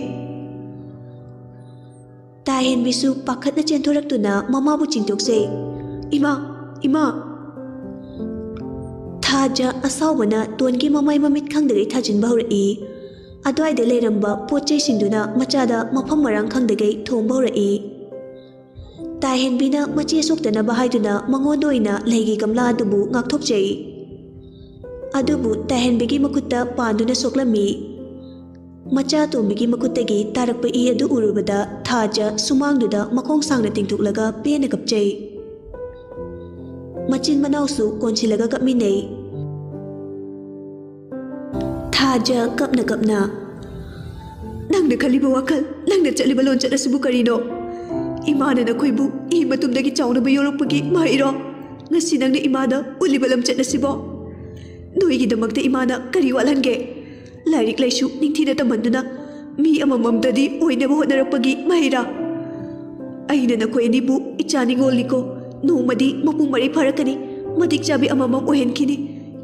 ꯇꯥꯍꯦꯟꯕꯤꯁꯨ ꯄꯥꯈꯠꯅ ꯆꯦꯟꯊꯣꯔꯛꯇꯨꯅ ꯃꯃꯥꯕꯨ ꯆꯤꯡꯊꯣꯛꯆꯩ꯫ "ꯏꯃꯥ, ꯏꯃꯥ!" ꯊꯥꯖ ꯑꯁꯥꯎꯕꯅ ꯇꯣꯟꯒꯤ ꯃꯃꯥꯏ ꯃꯃꯤꯠ ꯈꯪꯗꯒꯩ ꯊꯥꯖꯤꯟꯕ ꯍꯧꯔꯛꯏ꯫ ꯑꯗ꯭ꯋꯥꯏꯗ ꯂꯩꯔꯝꯕ ꯄꯣꯠ ꯆꯩꯁꯤꯡꯗꯨꯅ ꯃꯆꯥꯗ ꯃꯐꯝ ꯃꯔꯥꯡ ꯈꯪꯗꯒꯩ ꯊꯣꯝꯕ ꯍꯧꯔꯛꯏ꯫ ꯇꯥꯏꯍꯦꯟꯕꯤꯅ ꯃꯆꯦ ꯁꯣꯛꯇꯅꯕ ꯍꯥꯏꯗꯨꯅ ꯃꯉꯣꯟꯗ ꯑꯣꯏꯅ ꯂꯩꯒꯤ ꯒꯝꯂꯥ ꯑꯗꯨꯕꯨ ꯉꯥꯛꯊꯣꯛꯆꯩ꯫ ꯑꯗꯨꯕꯨ ꯇꯥꯏꯍꯦꯟꯕꯤꯒꯤ ꯃꯈꯨꯠꯇ ꯄꯥꯟꯗꯨꯅ ꯁꯣꯛꯂꯝꯃꯤ꯫ ꯃꯆꯥ ꯑꯇꯣꯝꯕꯤꯒꯤ ꯃꯈꯨꯠꯇꯒꯤ ꯇꯥꯔꯛꯄ ꯏ ꯑꯗꯨ ꯎꯔꯨꯕꯗ ꯊꯥꯖ ꯁꯨꯃꯥꯡꯗꯨꯗ ꯃꯈꯣꯡ ꯁꯥꯡꯅ ꯇꯤꯡꯊꯣꯛꯂꯒ ꯄꯦꯟꯅ ꯀꯞꯆꯩ꯫ ꯃꯆꯤꯟ ꯃꯅꯥꯎꯁꯨ ꯀꯣꯟꯁꯤꯜꯂꯒ ꯀꯞꯃꯤꯟꯅꯩ꯫ ꯊꯥꯖ ꯀꯞꯅ ꯀꯞꯅ, "ꯅꯪꯅ ꯈꯜꯂꯤꯕ ꯋꯥꯈꯜ, ꯅꯪꯅ ꯆꯠꯂꯤꯕ ꯂꯣꯟꯆꯠ ꯑꯁꯤꯕꯨ ꯀꯔꯤꯅꯣ? ꯏꯃꯥꯅ ꯅꯈꯣꯏꯕꯨ ꯏ ꯃꯇꯨꯝꯗꯒꯤ ꯆꯥꯎꯅꯕ ꯌꯣꯛꯂꯛꯄꯒꯤ ꯃꯍꯩꯔꯣ? ꯉꯁꯤ ꯅꯪꯅ ꯏꯃꯥꯗ ꯎꯠꯂꯤꯕ ꯂꯝꯆꯠ ꯑꯁꯤꯕꯣ? ꯅꯣꯏꯒꯤꯗꯃꯛꯇ ꯏꯃꯥꯅ ꯀꯔꯤ ꯋꯥꯠꯍꯟꯒꯦ? ꯂꯥꯏꯔꯤꯛ ꯂꯥꯏꯁꯨ ꯅꯤꯡꯊꯤꯅ ꯇꯝꯍꯟꯗꯨꯅ ꯃꯤ ꯑꯃꯃꯝꯇꯗꯤ ꯑꯣꯏꯅꯕ ꯍꯣꯠꯅꯔꯛꯄꯒꯤ ꯃꯍꯩꯔꯥ? ꯑꯩꯅ ꯅꯈꯣꯏ ꯑꯅꯤꯕꯨ ꯏꯆꯥ ꯅꯤꯡꯉꯣꯜꯅꯤꯀꯣ, ꯅꯣꯡꯃꯗꯤ ꯃꯄꯨꯡ ꯃꯔꯩ ꯐꯥꯔꯛꯀꯅꯤ, ꯃꯇꯤꯛ ꯆꯥꯕꯤ ꯑꯃꯃꯝ ꯑꯣꯏꯍꯟꯈꯤꯅꯤ,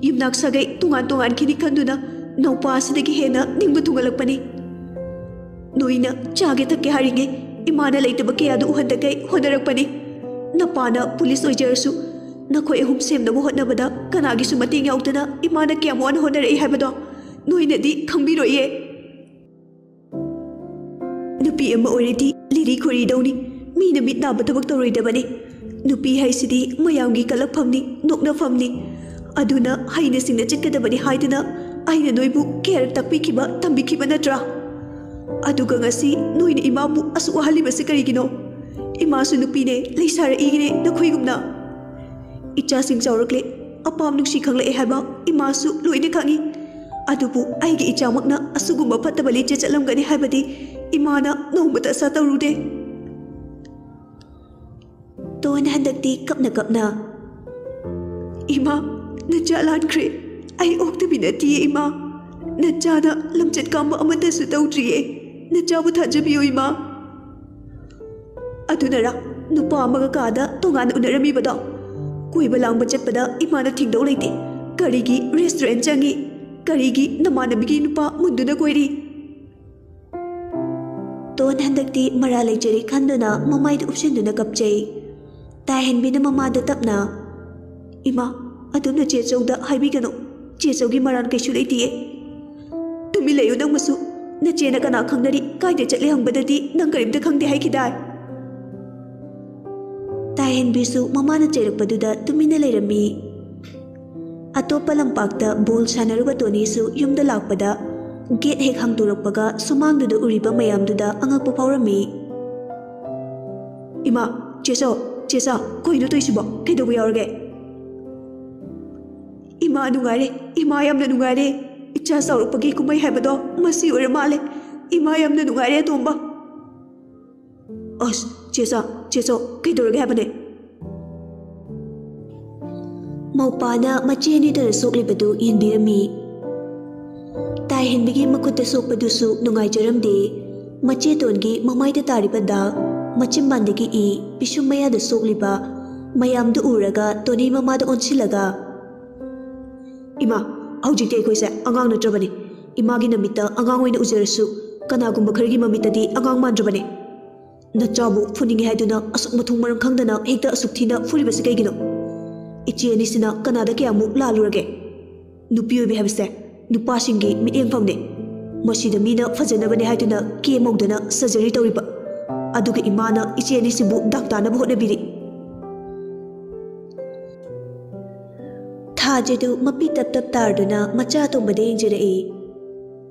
ꯌꯨꯝꯅꯥꯛ ꯁꯥꯒꯩ ꯇꯣꯉꯥꯟ ꯇꯣꯉꯥꯟꯈꯤꯅꯤ ꯈꯟꯗꯨꯅ ꯅꯧꯄꯥ ꯑꯁꯤꯗꯒꯤ ꯍꯦꯟꯅ ꯅꯤꯡꯕ ꯊꯨꯡꯍꯜꯂꯛꯄꯅꯤ꯫ ꯅꯣꯏꯅ ꯆꯥꯒꯦ ꯊꯛꯀꯦ ꯍꯥꯏꯔꯤꯉꯩ ꯏꯃꯥꯅ ꯂꯩꯇꯕ ꯀꯌꯥꯗꯨ ꯎꯍꯟꯗꯈꯩ ꯍꯣꯠꯅꯔꯛꯄꯅꯤ꯫ ꯅꯄꯥꯅ ꯄꯨꯂꯤꯁ ꯑꯣꯏꯖꯔꯁꯨ, ꯅꯈꯣꯏ ꯑꯍꯨꯝ ꯁꯦꯝꯅꯕ ꯍꯣꯠꯅꯕꯗ ꯀꯅꯥꯒꯤꯁꯨ ꯃꯇꯦꯡ ꯌꯥꯎꯗꯅ ꯏꯃꯥꯅ ꯀꯌꯥꯝ ꯋꯥꯅ ꯍꯣꯠꯅꯔꯛꯏ ꯍꯥꯏꯕꯗꯣ ꯅꯣꯏꯅꯗꯤ ꯈꯪꯕꯤꯔꯣꯏꯌꯦ꯫ ꯅꯨꯄꯤ ꯑꯃ ꯑꯣꯏꯔꯗꯤ ꯂꯤꯔꯤ ꯈꯣꯏꯔꯤꯗꯧꯅꯤ, ꯃꯤꯅ ꯃꯤꯠ ꯅꯥꯕ ꯊꯕꯛ ꯇꯧꯔꯣꯏꯗꯕꯅꯤ꯫ ꯅꯨꯄꯤ ꯍꯥꯏꯁꯤꯗꯤ ꯃꯌꯥꯝꯒꯤ ꯀꯜꯂꯛꯐꯝꯅꯤ, ꯅꯣꯛꯅꯐꯝꯅꯤ꯫ ꯑꯗꯨꯅ ꯍꯩꯅ ꯁꯤꯡꯅ ꯆꯠꯀꯗꯕꯅꯤ ꯍꯥꯏꯗꯨꯅ ꯑꯩꯅ ꯅꯣꯏꯕꯨ ꯀꯌꯥꯔꯛ ꯇꯥꯛꯄꯤꯈꯤꯕ, ꯇꯝꯕꯤꯈꯤꯕ ꯅꯠꯇ꯭ꯔꯥ? ꯑꯗꯨꯒ ꯉꯁꯤ ꯅꯣꯏꯅ ꯏꯃꯥꯕꯨ ꯑꯁꯨꯛ ꯋꯥꯍꯜꯂꯤꯕꯁꯤ ꯀꯔꯤꯒꯤꯅꯣ? ꯏꯃꯥꯁꯨ ꯅꯨꯄꯤꯅꯦ, ꯂꯩꯁꯥꯔꯛꯏꯒꯤꯅꯦ ꯅꯈꯣꯏꯒꯨꯝꯅ꯫ ꯏꯆꯥꯁꯤꯡ ꯆꯥꯎꯔꯛꯂꯦ, ꯑꯄꯥꯝ ꯅꯨꯡꯁꯤ ꯈꯪꯂꯛꯑꯦ ꯍꯥꯏꯕ ꯏꯃꯥꯁꯨ ꯂꯣꯏꯅ ꯈꯪꯏ꯫ ꯑꯗꯨꯕꯨ ꯑꯩꯒꯤ ꯏꯆꯥꯃꯛꯅ ꯑꯁꯤꯒꯨꯝꯕ ꯐꯠꯇꯕ ꯂꯤꯆꯠ ꯆꯠꯂꯝꯒꯅꯤ ꯍꯥꯏꯕꯗꯤ ꯏꯃꯥꯅ ꯅꯣꯡꯃꯇ ꯑꯁꯥ ꯇꯧꯔꯨꯗꯦ꯫ ꯇꯣꯟ ꯍꯟꯗꯛꯇꯤ ꯀꯞꯅ ꯀꯞꯅ, "ꯏꯃꯥ, ꯅꯆꯥ ꯂꯥꯟꯈ꯭ꯔꯦ꯫ ꯑꯩ ꯑꯣꯛꯇꯕꯤ ꯅꯠꯇꯤꯌꯦ ꯏꯃꯥ꯫ ꯅꯆꯥꯅ ꯂꯝꯆꯠ ꯀꯥꯝꯕ ꯑꯃꯠꯇꯁꯨ ꯇꯧꯗ꯭ꯔꯤꯌꯦ꯫ ꯅꯆꯥꯕꯨ ꯊꯥꯖꯕꯤꯌꯨ ꯏꯃꯥ꯫" ꯑꯗꯨꯅꯔ ꯅꯨꯄꯥ ꯑꯃꯒ ꯀꯥꯗ ꯇꯣꯉꯥꯟꯅ ꯎꯅꯔꯝꯃꯤꯕꯗꯣ? ꯀꯣꯏꯕ ꯂꯥꯡꯕ ꯆꯠꯄꯗ ꯏꯃꯥꯅ ꯊꯤꯡꯗꯧ ꯂꯩꯇꯦ꯫ ꯀꯔꯤꯒꯤ ꯔꯦꯁꯇꯨꯔꯦꯟ ꯆꯪꯉꯤ? ꯀꯔꯤꯒꯤ ꯅꯃꯥꯟꯅꯕꯤꯒꯤ ꯅꯨꯄꯥ ꯃꯨꯟꯗꯨꯅ ꯀꯣꯏꯔꯤ? ꯇꯣꯟ ꯍꯟꯗꯛꯇꯤ ꯃꯔꯥ ꯂꯩꯖꯔꯦ ꯈꯟꯗꯨꯅ ꯃꯃꯥꯏꯗ ꯎꯞꯁꯤꯟꯗꯨꯅ ꯀꯞꯆꯩ꯫ ꯇꯥꯏꯍꯟꯕꯤꯅ ꯃꯃꯥꯗ ꯇꯞꯅ, "ꯏꯃꯥ, ꯑꯗꯨꯝꯅ ꯆꯦ ꯆꯧꯗ ꯍꯥꯏꯕꯤꯒꯅꯨ꯫ ꯆꯦ ꯆꯧꯒꯤ ꯃꯔꯥꯟ ꯀꯩꯁꯨ ꯂꯩꯇꯤꯌꯦ꯫ ꯇꯨꯃꯤꯟ ꯂꯩꯌꯨ ꯅꯪ ꯃꯁꯨ꯫ ꯅꯆꯦꯅ ꯀꯅꯥ ꯈꯪꯅꯔꯤ, ꯀꯥꯏꯗ ꯆꯠꯂꯦ ꯍꯪꯕꯗꯗꯤ ꯅꯪ ꯀꯔꯤꯝꯇ ꯈꯪꯗꯦ ꯍꯥꯏꯈꯤꯗꯥꯏ? ꯇꯥꯏꯍꯟꯕꯤꯁꯨ ꯃꯃꯥꯅ ꯆꯩꯔꯛꯄꯗꯨꯗ ꯇꯨꯃꯤꯟꯅ ꯂꯩꯔꯝꯃꯤ꯫ ꯑꯇꯣꯞꯄ ꯂꯝꯄꯥꯛꯇ ꯕꯣꯜ ꯁꯥꯟꯅꯔꯨꯕ ꯇꯣꯅꯤꯁꯨ ꯌꯨꯝꯗ ꯂꯥꯛꯄꯗ ꯒꯦꯠ ꯍꯦꯛ ꯍꯥꯡꯗꯣꯔꯛꯄꯒ ꯁꯨꯃꯥꯡꯗꯨꯗ ꯎꯔꯤꯕ ꯃꯌꯥꯝꯗꯨꯗ ꯑꯉꯛꯄ ꯐꯥꯎꯔꯝꯃꯤ꯫ "ꯏꯃꯥ, ꯆꯦꯆꯧ, ꯆꯦꯆꯥ, ꯀꯩꯅꯣ ꯇꯧꯔꯤꯁꯤꯕꯣ? ꯀꯩꯗꯧꯕ ꯌꯥꯎꯔꯒꯦ?" "ꯏꯃꯥ ꯅꯨꯡꯉꯥꯏꯔꯦ, ꯏꯃꯥ ꯌꯥꯝꯅ ꯅꯨꯡꯉꯥꯏꯔꯦ꯫ ꯏꯆꯥ ꯆꯥꯎꯔꯛꯄꯒꯤ ꯀꯨꯝꯍꯩ ꯍꯥꯏꯕꯗꯣ ꯃꯁꯤ ꯑꯣꯏꯔ ꯃꯥꯜꯂꯦ꯫ ꯏꯃꯥ ꯌꯥꯝꯅ ꯅꯨꯡꯉꯥꯏꯔꯦ ꯑꯇꯣꯝꯕ꯫" "ꯑꯁ, ꯆꯦꯆꯥ, ꯆꯦꯆꯧ, ꯀꯩꯗꯧꯔꯒꯦ ꯍꯥꯏꯕꯅꯦ?" ꯃꯧꯄꯥꯅ ꯃꯆꯦ ꯑꯅꯤꯗꯨꯅ ꯁꯣꯛꯂꯤꯕꯗꯨ ꯌꯦꯡꯕꯤꯔꯝꯃꯤ꯫ ꯇꯥꯏꯍꯟꯕꯤꯒꯤ ꯃꯈꯨꯠꯇ ꯁꯣꯛꯄꯗꯨꯁꯨ ꯅꯨꯡꯉꯥꯏꯖꯔꯝꯗꯦ꯫ ꯃꯆꯦ ꯇꯣꯟꯒꯤ ꯃꯃꯥꯏꯗ ꯇꯥꯔꯤꯕ ꯗꯥꯛ, ꯃꯆꯤꯟꯕꯥꯟꯗꯒꯤ ꯏ, ꯄꯤꯁꯨꯝ ꯃꯌꯥꯗ ꯁꯣꯛꯂꯤꯕ ꯃꯌꯥꯝꯗꯨ ꯎꯔꯒ ꯇꯣꯅꯤ ꯃꯃꯥꯗ ꯑꯣꯟꯁꯤꯜꯂꯒ, "ꯏꯃꯥ, ꯍꯧꯖꯤꯛꯇꯤ ꯑꯩꯈꯣꯏꯁꯦ ꯑꯉꯥꯡ ꯅꯠꯇ꯭ꯔꯕꯅꯤ꯫ ꯏꯃꯥꯒꯤ ꯅꯃꯤꯠꯇ ꯑꯉꯥꯡ ꯑꯣꯏꯅ ꯎꯖꯔꯁꯨ, ꯀꯅꯥꯒꯨꯝꯕ ꯈꯔꯒꯤ ꯃꯃꯤꯠꯇꯗꯤ ꯑꯉꯥꯡ ꯃꯥꯟꯗ꯭ꯔꯕꯅꯦ꯫ ꯅꯆꯥꯕꯨ ꯐꯨꯅꯤꯡꯉꯦ ꯍꯥꯏꯗꯨꯅ ꯑꯁꯨꯛ ꯃꯊꯣꯡ ꯃꯔꯝ ꯈꯪꯗꯅ ꯍꯦꯛꯇ ꯑꯁꯨꯛ ꯊꯤꯅ ꯐꯨꯔꯤꯕꯁꯤ ꯀꯩꯒꯤꯅꯣ? ꯏꯆꯦ ꯑꯅꯤꯁꯤꯅ ꯀꯅꯥꯗ ꯀꯌꯥꯃꯨꯛ ꯂꯥꯜꯂꯨꯔꯒꯦ? ꯅꯨꯄꯤ ꯑꯣꯏꯕꯤ ꯍꯥꯏꯕꯁꯦ ꯅꯨꯄꯥꯁꯤꯡꯒꯤ ꯃꯤꯠꯌꯦꯡꯐꯝꯅꯦ꯫ ꯃꯁꯤꯗ ꯃꯤꯅ ꯐꯖꯅꯕꯅꯦ ꯍꯥꯏꯗꯨꯅ ꯀꯦ ꯃꯧꯗꯅ ꯁꯔꯖꯔꯤ ꯇꯧꯔꯤꯕ, ꯑꯗꯨꯒ ꯏꯃꯥꯅ ꯏꯆꯦ ꯑꯅꯤꯁꯤꯕꯨ ꯗꯥꯛ ꯇꯥꯅꯕ ꯍꯣꯠꯅꯕꯤꯔꯤ꯫" ꯊꯥꯖꯗꯨ ꯃꯄꯤ ꯇꯞ ꯇꯞ ꯇꯥꯔꯗꯨꯅ ꯃꯆꯥ ꯑꯇꯣꯝꯕꯗ ꯌꯦꯡꯖꯔꯛꯏ꯫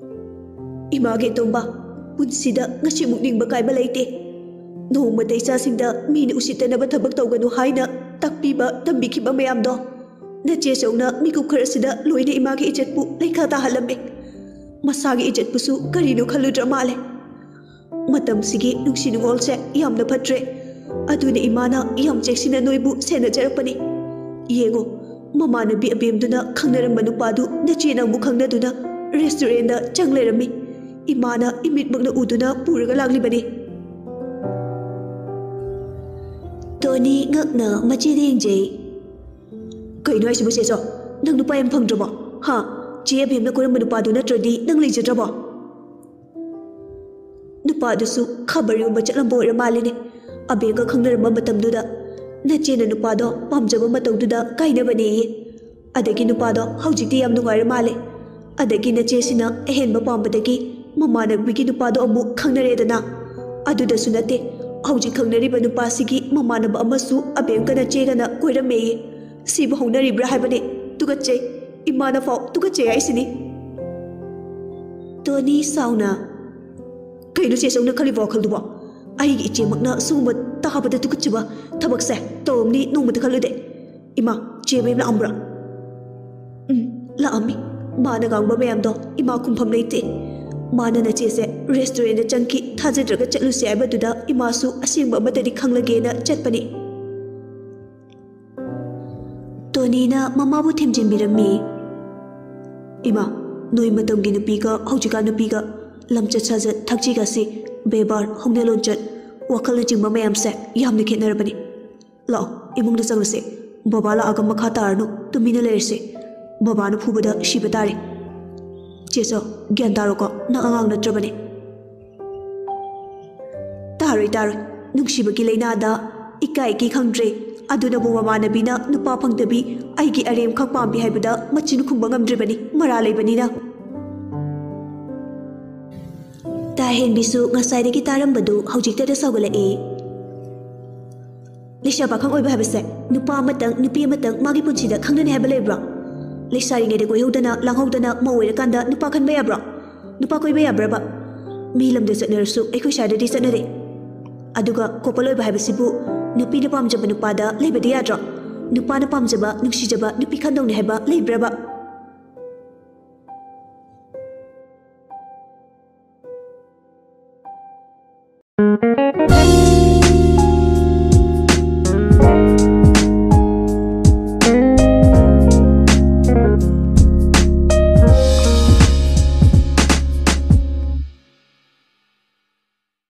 "ꯏꯃꯥꯒꯤ ꯑꯇꯣꯝꯕ, ꯄꯨꯟꯁꯤꯗ ꯉꯁꯤꯃꯨꯛ ꯅꯤꯡꯕ ꯀꯥꯏꯕ ꯂꯩꯇꯦ꯫ ꯅꯣꯡꯃꯇ ꯏꯆꯥꯁꯤꯡꯗ ꯃꯤꯅ ꯎꯁꯤꯠꯇꯅꯕ ꯊꯕꯛ ꯇꯧꯒꯅꯨ ꯍꯥꯏꯅ ꯇꯥꯛꯄꯤꯕ, ꯇꯝꯕꯤꯈꯤꯕ ꯃꯌꯥꯝꯗꯣ ꯅꯆꯦ ꯆꯧꯅ ꯃꯤꯀꯨꯞ ꯈꯔꯁꯤꯗ ꯂꯣꯏꯅ ꯏꯃꯥꯒꯤ ꯏꯖꯠꯄꯨ ꯂꯩꯈꯥ ꯇꯥꯍꯜꯂꯝꯃꯦ꯫ ꯃꯁꯥꯒꯤ ꯏꯖꯠꯄꯨꯁꯨ ꯀꯔꯤꯅꯣ ꯈꯜꯂꯨꯗ꯭ꯔ ꯃꯥꯜꯂꯦ꯫ ꯃꯇꯝꯁꯤꯒꯤ ꯅꯨꯡꯁꯤ ꯅꯨꯡꯉꯣꯜꯁꯦ ꯌꯥꯝꯅ ꯐꯠꯇ꯭ꯔꯦ꯫ ꯑꯗꯨꯅ ꯏꯃꯥꯅ ꯌꯥꯝ ꯆꯦꯛꯁꯤꯟꯅ ꯅꯣꯏꯕꯨ ꯁꯦꯟꯅꯖꯔꯛꯄꯅꯤ꯫ ꯌꯦꯡꯉꯣ, ꯃꯃꯥꯟꯅꯕꯤ ꯑꯕꯦꯝꯗꯨꯅ ꯈꯪꯅꯔꯝꯕ ꯅꯨꯄꯥꯗꯨ ꯅꯆꯦꯅ ꯑꯃꯨꯛ ꯈꯪꯅꯗꯨꯅ ꯔꯦꯁꯇꯨꯔꯦꯟꯗ ꯆꯪ ꯂꯩꯔꯝꯃꯤ꯫ ꯏꯃꯥꯅ ꯏꯃꯤꯠꯃꯛꯅ ꯎꯗꯨꯅ ꯄꯨꯔꯒ ꯂꯥꯛꯂꯤꯕꯅꯤ꯫" ꯇꯣꯅꯤ ꯉꯛꯅ ꯃꯆꯦꯗ ꯌꯦꯡꯖꯩ꯫ "ꯀꯩꯅꯣ ꯍꯥꯏꯁꯤꯕꯨ ꯆꯦꯆꯧ? ꯅꯪ ꯅꯨꯄꯥ ꯌꯥꯝ ꯐꯪꯗ꯭ꯔꯕꯣ? ꯍꯥ? ꯆꯦ ꯑꯕꯦꯝꯅ ꯀꯣꯏꯔꯝꯕ ꯅꯨꯄꯥꯗꯨ ꯅꯠꯇ꯭ꯔꯗꯤ ꯅꯪ ꯂꯩꯖꯗ꯭ꯔꯕꯣ?" "ꯅꯨꯄꯥꯗꯨꯁꯨ ꯈꯕꯔ ꯌꯣꯟꯕ ꯆꯠꯂꯝꯕ ꯑꯣꯏꯔ ꯃꯥꯜꯂꯤꯅꯦ꯫ ꯑꯕꯦꯝꯒ ꯈꯪꯅꯔꯝꯕ ꯃꯇꯝꯗꯨꯗ ꯅꯆꯦꯅ ꯅꯨꯄꯥꯗꯣ ꯄꯥꯝꯖꯕ ꯃꯇꯧꯗꯨꯗ ꯀꯥꯏꯅꯕꯅꯦꯌꯦ꯫ ꯑꯗꯒꯤ ꯅꯨꯄꯥꯗꯣ ꯍꯧꯖꯤꯛꯇꯤ ꯌꯥꯝ ꯅꯨꯡꯉꯥꯏꯔ ꯃꯥꯜꯂꯦ꯫ ꯑꯗꯒꯤ ꯅꯆꯦꯁꯤꯅ ꯑꯍꯦꯟꯕ ꯄꯥꯝꯕꯗꯒꯤ ꯃꯃꯥꯟꯅꯕꯤꯒꯤ ꯅꯨꯄꯥꯗꯣ ꯑꯃꯨꯛ ꯈꯪꯅꯔꯦꯗꯅ꯫ ꯑꯗꯨꯗꯁꯨ ꯅꯠꯇꯦ, ꯍꯧꯖꯤꯛ ꯈꯪꯅꯔꯤꯕ ꯅꯨꯄꯥꯁꯤꯒꯤ ꯃꯃꯥꯟꯅꯕ ꯑꯃꯁꯨ ꯑꯕꯦꯝꯒ ꯅꯆꯦꯒꯅ ꯀꯣꯏꯔꯝꯃꯦꯌꯦ꯫ ꯁꯤꯕꯨ ꯍꯧꯅꯔꯤꯕ꯭ꯔꯥ ꯍꯥꯏꯕꯅꯦ? ꯇꯨꯀꯠꯆꯩ꯫ ꯏꯃꯥꯅ ꯐꯥꯎ ꯇꯨꯀꯠꯆꯩ ꯍꯥꯏꯁꯤꯅꯤ꯫ ꯇꯣꯅꯤ ꯁꯥꯎꯅ, "ꯀꯩꯅꯣ ꯆꯦ ꯆꯧꯅ ꯈꯜꯂꯤꯕ ꯋꯥꯈꯜꯗꯨꯕꯣ? ꯑꯩꯒꯤ ꯏꯆꯦꯃꯛꯅ ꯁꯤꯒꯨꯝꯕ ꯇꯥꯕꯗ ꯇꯨꯀꯠꯆꯕ ꯊꯕꯛꯁꯦ ꯇꯧꯔꯝꯅꯤ ꯅꯣꯡꯃꯇ ꯈꯜꯂꯨꯗꯦ꯫ ꯏꯃꯥ, ꯆꯦ ꯕꯦꯝ ꯂꯥꯛꯑꯝꯕ꯭ꯔꯥ?" "ꯎꯝ, ꯂꯥꯛꯑꯝꯃꯤ꯫ ꯃꯥꯅ ꯉꯥꯡꯕ ꯃꯌꯥꯝꯗꯣ ꯏꯃꯥ ꯈꯨꯝꯐꯝ ꯂꯩꯇꯦ꯫ ꯃꯥꯅ ꯅꯆꯦꯁꯦ ꯔꯦꯁꯇꯨꯔꯦꯟꯗ ꯆꯪꯈꯤ, ꯊꯥꯖꯗ꯭ꯔꯒ ꯆꯠꯂꯨꯁꯦ ꯍꯥꯏꯕꯗꯨꯗ ꯏꯃꯥꯁꯨ ꯑꯁꯦꯡꯕ ꯑꯃꯠꯇꯗꯤ ꯈꯪꯂꯒꯦꯅ ꯆꯠꯄꯅꯤ꯫" ꯇꯣꯅꯤꯅ ꯃꯃꯥꯕꯨ ꯊꯦꯝꯖꯤꯟꯕꯤꯔꯝꯃꯤ꯫ "ꯏꯃꯥ, ꯅꯣꯏ ꯃꯇꯝꯒꯤ ꯅꯨꯄꯤꯒ ꯍꯧꯖꯤꯛꯀꯥꯟ ꯅꯨꯄꯤꯒ ꯂꯝꯆꯠ ꯁꯥꯖꯠ, ꯊꯛꯁꯤ ꯈꯥꯁꯤ, ꯕꯦꯕꯥꯔ, ꯍꯧꯅ ꯂꯣꯟꯆꯠ, ꯋꯥꯈꯜꯅꯆꯤꯡꯕ ꯃꯌꯥꯝꯁꯦ ꯌꯥꯝꯅ ꯈꯦꯠꯅꯔꯕꯅꯤ꯫ ꯂꯥꯛꯑꯣ, ꯏꯃꯨꯡꯗ ꯆꯪꯂꯁꯦ꯫ ꯕꯕꯥ ꯂꯥꯛꯑꯒ ꯃꯈꯥ ꯇꯥꯔꯅꯨ, ꯇꯨꯃꯤꯟꯅ ꯂꯩꯔꯁꯦ꯫ ꯕꯕꯥꯅ ꯐꯨꯕꯗ ꯁꯤꯕ ꯇꯥꯔꯦ꯫ ꯆꯦꯆꯧ, ꯒ꯭ꯌꯥꯟ ꯇꯥꯔꯣꯀꯣ, ꯅꯪ ꯑꯉꯥꯡ ꯅꯠꯇ꯭ꯔꯕꯅꯦ꯫" "ꯇꯥꯔꯣꯏ, ꯇꯥꯔꯣꯏ꯫ ꯅꯨꯡꯁꯤꯕꯒꯤ ꯂꯩꯅꯥꯗ ꯏꯀꯥꯏ ꯏꯀꯤ ꯈꯪꯗ꯭ꯔꯦ꯫ ꯑꯗꯨꯅꯕꯨ ꯃꯃꯥꯟꯅꯕꯤꯅ ꯅꯨꯄꯥ ꯐꯪꯗꯕꯤ ꯑꯩꯒꯤ ꯑꯔꯦꯝꯈꯛ ꯄꯥꯝꯕꯤ ꯍꯥꯏꯕꯗ ꯃꯆꯤꯟ ꯈꯨꯝꯕ ꯉꯝꯗ꯭ꯔꯤꯕꯅꯤ, ꯃꯔꯥ ꯂꯩꯕꯅꯤꯅ꯫" ꯇꯥꯍꯦꯟꯕꯤꯁꯨ ꯉꯁꯥꯏꯗꯒꯤ ꯇꯥꯔꯝꯕꯗꯨ ꯍꯧꯖꯤꯛꯇꯗ ꯁꯥꯎꯒꯠꯂꯛꯏ꯫ "ꯂꯩꯁꯥ ꯄꯥꯈꯪ ꯑꯣꯏꯕ ꯍꯥꯏꯕꯁꯦ ꯅꯨꯄꯥ ꯑꯃꯇꯪ, ꯅꯨꯄꯤ ꯑꯃꯇꯪ ꯃꯥꯒꯤ ꯄꯨꯟꯁꯤꯗ ꯈꯪꯅꯅꯤ ꯍꯥꯏꯕ ꯂꯩꯕ꯭ꯔꯣ? ꯂꯩꯁꯥꯔꯤꯉꯩꯗ ꯀꯣꯏꯍꯧꯗꯅ ꯂꯥꯡꯍꯧꯗꯅ ꯃꯧ ꯑꯣꯏꯔꯀꯥꯟꯗ ꯅꯨꯄꯥ ꯈꯟꯕ ꯌꯥꯕ꯭ꯔꯣ? ꯅꯨꯄꯥ ꯀꯣꯏꯕ ꯌꯥꯕ꯭ꯔꯕ? ꯃꯤ ꯂꯝꯗ ꯆꯠꯅꯔꯁꯨ ꯑꯩꯈꯣꯏ ꯁ꯭ꯋꯥꯏꯗꯗꯤ ꯆꯠꯅꯗꯦ꯫ ꯑꯗꯨꯒ ꯀꯣꯄꯜ ꯑꯣꯏꯕ ꯍꯥꯏꯕꯁꯤꯕꯨ ꯅꯨꯄꯤꯅ ꯄꯥꯝꯖꯕ ꯅꯨꯄꯥꯗ ꯂꯩꯕꯗꯤ ꯌꯥꯗ꯭ꯔꯣ? ꯅꯨꯄꯥꯅ ꯄꯥꯝꯖꯕ, ꯅꯨꯡꯁꯤꯖꯕ ꯅꯨꯄꯤ ꯈꯟꯗꯧꯅꯤ ꯍꯥꯏꯕ ꯂꯩꯕ꯭ꯔꯕ?"